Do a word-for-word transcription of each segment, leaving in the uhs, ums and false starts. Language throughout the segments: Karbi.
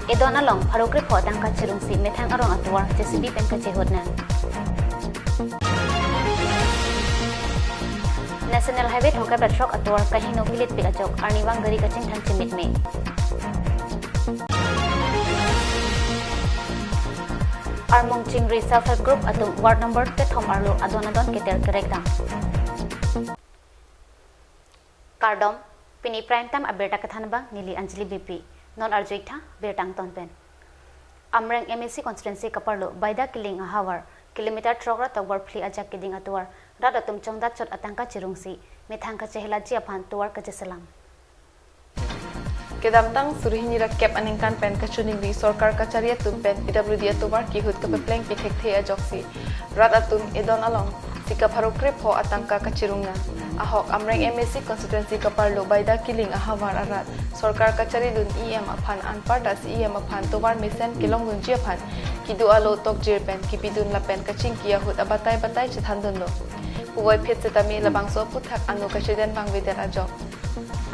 Edon along pharo krepho atangka chirungsi methang arong atovar J C B pen kachehut nang. National Highway thomkep ra throk atovar kahingno kilitpik ajok arnivang gari kachingthang chimit me. Armung chingri Self Help Group atum ward number tethom arlo adon adon keter kerek dam. Kardom, pini prime time abirta kethan abang neli Anjali Beypi. Non arjuitha birta angton pen. Amreng M A C constituency kaparlo Baida Kiling ahavar kilometer throk ra tokvar phli ajak keding atovar rat atum chongdat chot atangka chirungsi methang kachehelaji aphan tovar kacheselam. Kedamtang suri hini ra kep aningkan pen kachiningri sorkar kachari atum pen P W D atovar kehut kapeplengpi thekthe ajoksi rat atum edon along sika pharo krepho atangka kachirung nang. Ahok Amreng M A C constituency kaparlo Baida Kiling ahavar arat sorkar kacharidun E M aphan anparta C E M aphan tovar mesen kelongdunji aphan kedo alo tokjir pen kepidun lapen kachingki ahut abatai batai chethandunlo. Puvoiphit setame labangso aphuthak ano kachedeng vangvedet ajok.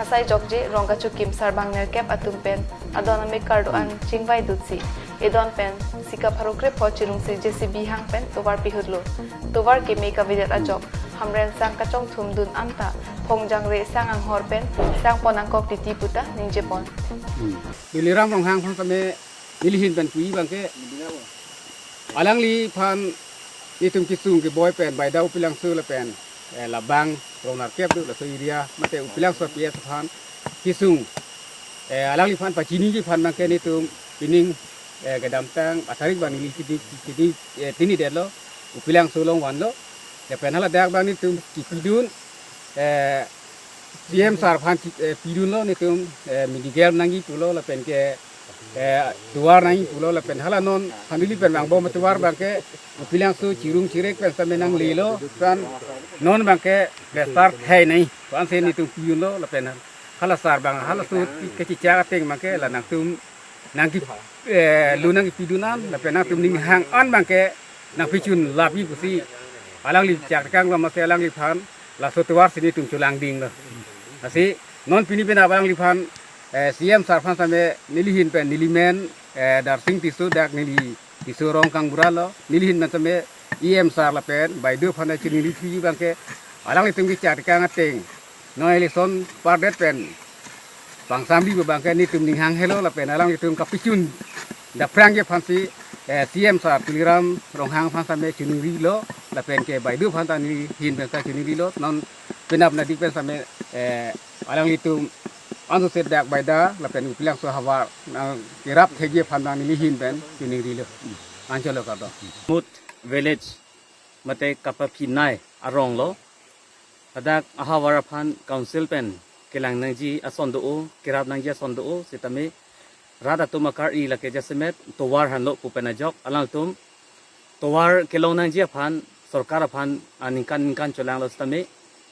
Asai jokje rong kachokim sarbang nerkep atum pen adon amekar do-an chingvaidutsi edon pen sika pharo krepho chirungsi J C B hang pen tovar pihutlo. Tovar keme kavedet ajok hamren sang kachongthum dun anta phongjangre sang anghor pen sang pon angkok titi puta ningjepon. Hmm. Tuliram Ronghang aphan tame neli ahin pen pu-i abangke alangliphan itum kesung keboi pen Baida Upilangso lapen, eh, labang rong nerkep do laso area mate Upilangso P S aphan kesung, eh, alangliphan pachiniji aphan abangke netum pining, eh, kedamtang atarik abang neli chini, chini, eh, chinidetlo Upilangso along vanlo. Lapen haladak abang netum kepidun, eh, C E M sir aphan ki-, eh, pidunlo netum, eh, medical nangji pulo lapen ke, eh, tovar nangji pulo lapen hala non family pen vangbom atovar abangke Upilangso chirung chirek pen setame nanglelo, pen non abangke plaster thai nangji pu-ansi netum pidunlo lapen hala sir abang halaso kachechak ateng abangke la nangtum nangke, eh, lo nangkepidun an lapen nangtum ninghang an abangke nangpachunlapji pusi alangli chak kanglo masi alangliphan laso tovar si netum cholangdinglo. Lasi non pini pen alangliphan, eh, C E M sir aphan setame neli ahin pen neli men, eh, Darsing Tisso dak neli Tisso rong Kangbura lo, neli ahin pen setame E M sir lapen Baida aphan chiningri thuji abangke alanglitum kechak kang ateng non election pardet pen pangsambi abangke netum ninghang helo lapen alanglitum kapachun daprangji aphansi, eh, C E M sir Tuliram Ronghang aphan setame chiningrilo lapen ke Baida aphan ta neli ahin pen ta chiningrilo non penap nadik pen setame, eh, alanglitum ansose dak Baida lapen Upilangso ahavar nangkerap thekji aphan ta neli ahin pen chiningrilo. Ancholo kardom. Mut village mate kapaphinai arong lo. Ladak ahavar aphan council pen kelang nangji ason do-o, kerap nangji ason do-o, setame rat atum akar-i lake jasemet tovar henlo pu pen ajok, alangtum tovar kelong nangji aphan sorkar aphan aningkan ningkan cholanglo setame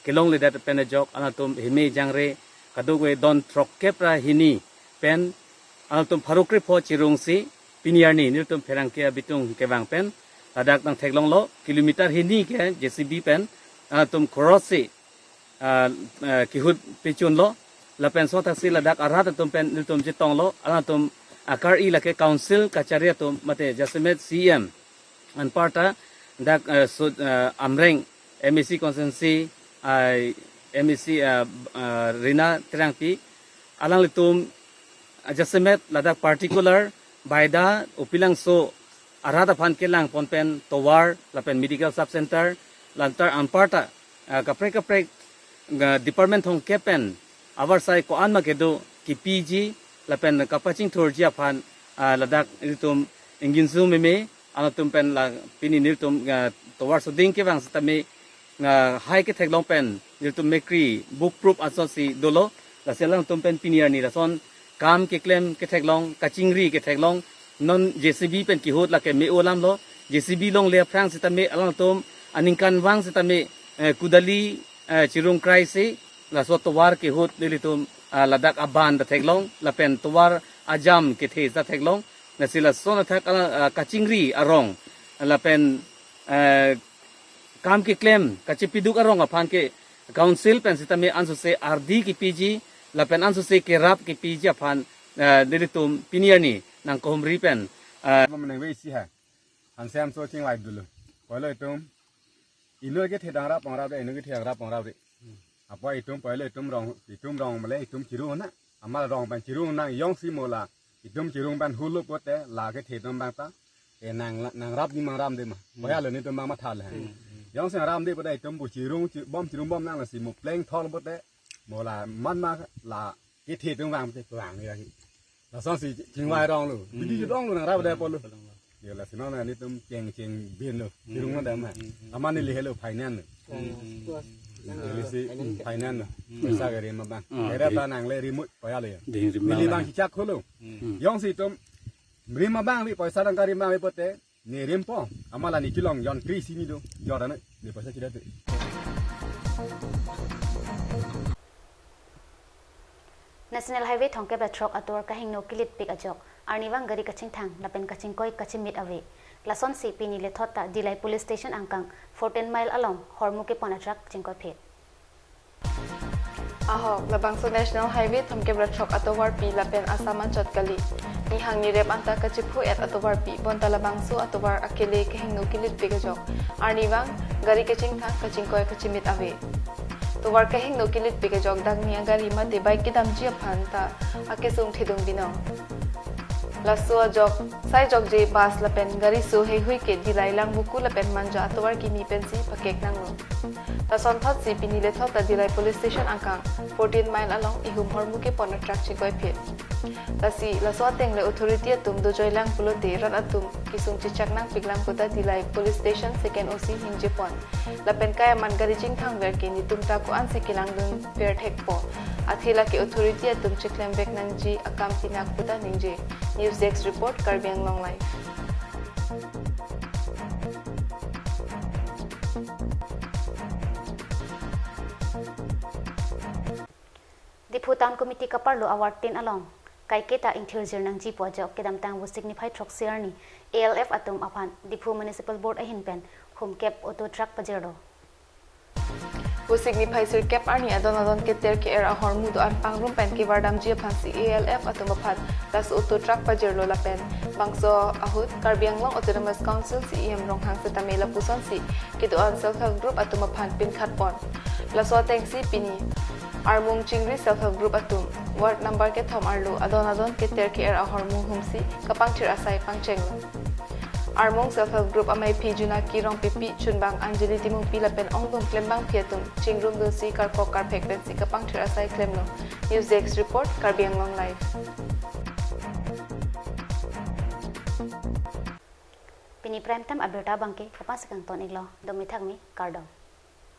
kelongledet pen ajok, alangtum heme jangre kadokave don throkkep ra hini pen alangtum pharo krepho chirungsi pini arni nelitum pherangke abitung kevang pen ladak nangtheklonglo kilometer hini ke J C B pen alangtum khorossi, ah, ah, kehut pachunlo lapen sothaksi ladak arat atum pen nelitum chetonglo alangtum akar-i lake council kachari atum mate jasemet C E M anparta dak, eh, so, eh, Amreng M A C constituency, ah, M A C, ah, ah, Rina Terangpi, alanglitum, ah, jasemet ladak particular Baida Upilangso arat aphan kelang pon pen tovar lapen medical sub center lantar anparta, ah, kaprek kaprek, ah, department thomkep pen avarsai ko-an ma kedo kepiji lapen kapachingthurji aphan, ah, ladak nelitum ingginsu meme alangtum pen la pini nelitum, ah, tovar soding kevang setame, ah, hai ketheklong pen nelitum mekri buprup asonsi dolo, lasi alangtum pen pini arni lason kam keklem ketheklong kachingri ketheklong non J C B pen kehut lake me-o alamlo, J C B longle aphrang setame alangtum aningkanvang setame, eh, kudali, eh, chirung kraisi laso tovar kehut nelitum, ah, ladak aban ta theklong lapen tovar ajam kethe ta theklong. Lasi lason athak ala, ah, kachingri arong lapen, eh, kam keklem kachepiduk arong aphan ke council pen setame ansose ardi kepiji lapen ansose kerap kepiji aphan, eh, nelitum pini arni Nang kohumri pen, ah, Mama nang ve isi ha. Hanse amso chingvai dolo. Poilo itum. Inut kethe dang rap pong rap de, inut kethe dang rap pong rap de. Apot itum poilo itum rong, itum rong male itum chirung na. Amat rong pen chirung nang jongsi mo la. Itum chirung pen hulu pote la kethe atum abang ta. E nang, nang rap di mang ram de ma. Poya lo netum abang matha le. Jongsi ram de pote itum pu chirung, chi-, bom chirung bom nang lasi mo pleng thol pote. Mo la man ma la kethe atum vang te vang ya hi. Lasonsi chingvai rong lo. Bidi ju dong lo nang rap de polo. Yo lasi non netum cheng cheng bin lo. Chirung non dam ma. Amat neli helo finance lo. Neli si finance lo. Paisa ke rim abang. Era ta nang le remote poya le. Neli abang chichak holo. Jongsi itum rim abang vi paisa dang ka rim abang vi pote. Ne rimpo, amat la ne kelong jon kri si ne do, jor ane, ne paisa chida te. National Highway thomkep ra throk atovar kahingno kelitpik ajok, arnivang gari kachingthang, lapen kachingkoi kachimit ave. Lasonsi pini lethot ta Dillai Police Station angkang fourteen mile along hormu kepon atruck chingkoiphet. Ahok, labangso National Highway thomkep ra throk atovarpi lapen Assam anchot kali. Nihang nirep anta kachiphu-et atovarpi, bonta labangso atovar akele kehingno kelitpik ajok. Arnivang, gari kachingthang, kachingkoi kachimit ave. Tovar kehingno kelitpik ajok dangni agari mate bike kedamji aphan ta akesung thedung binong. Laso ajok, sai jokje bus lapen gari so heihui ke Dillai Langvoku lapen Manja atovar kimi pensi pakek nanglo. Lasonthotsi pini lethot ta Dillai Police Station angkang fourteen mile along ihum hormu kepon atruck chingkoiphet. Lasi laso ateng le authority atum dojoi lang pulote rat atum kesung chechak nangpik lang pu ta Dillai Police Station second O C ningjepon. Lapen kayaman gari chingthangver ke netum ta ko-ansi kelangdun per thekpo. Athe lake authority atum cheklem vek nangji akam pinak pu ta ningje. News Desk Report, Karbi Anglong Live. Diphu Town Committee kaparlo award tin along kaiketa ingthirjir nangji pu ajok kedamtang Vosik niphai throksi arni A L F atum aphan Diphu Municipal Board ahin pen humkep auto truck pajirlo. Vosik niphai sirkep arni adon adon keter ke-er ahormu do-an pangrum pen kevardamji aphansi A L F atum aphan laso auto truck pajirlo lapen bangso ahut Karbi Anglong Autonomous Council C E M Ronghang setame lapusonsi kedo-an self help group atum aphan pinkhatpon. Laso atengsi pini Armung Chingri self help group atum ward number kethom arlo adon adon keter ke-er ahormu humsi kapangthir asai pangchenglo. Armung self help group amaiphi Junaki Rongpipi, chunbang Anjali Timungpi lapen ongdung klembangpi atum chingrumdunsi karkok karphek pensi kapangthir asai klemlo. News Desk Report, Karbi Anglong Live. Pini prime time abirta abangke kapasikang ton-iklo, dome thakme, kardom.